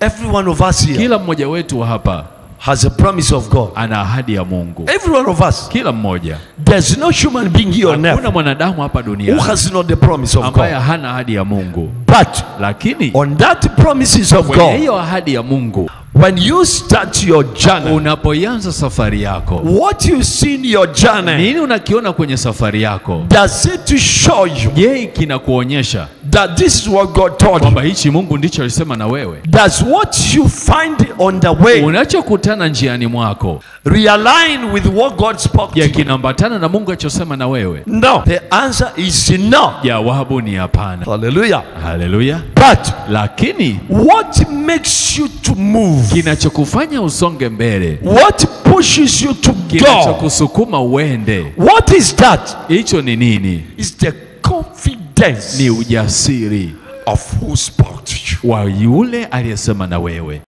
Every one of us here Kila mmoja wetu hapa has a promise of God. ana ahadi ya Mungu. Every one of us. Kila mmoja. There's no human being here on earth Hakuna mwanadamu hapa who duniani has not the promise of ambaye God. hana ahadi ya Mungu. But Lakini on that promises of kwenye God, hiyo ahadi ya Mungu, when you start your journey, unapoianza safari yako, what you see in your journey, nini unakiona kwenye safari yako? does it show you Je, kinakuonyesha that this is what God taught you? kwamba hichi Mungu ndicho alisema na wewe? Does what you find on the way Unachokutana njiani mwako, realign with what God spoke je, to you? kinaambatana na Mungu alichosema na wewe? No. The answer is no. Jawabu ni hapana. Hallelujah. Haleluya. But Lakini what makes you to move? kinachokufanya usonge mbele, What pushes you to go? kinachokusukuma uende, What is that? hicho ni nini? It's the confidence Ni ujasiri of who spoke to you. wa yule aliyesema na wewe.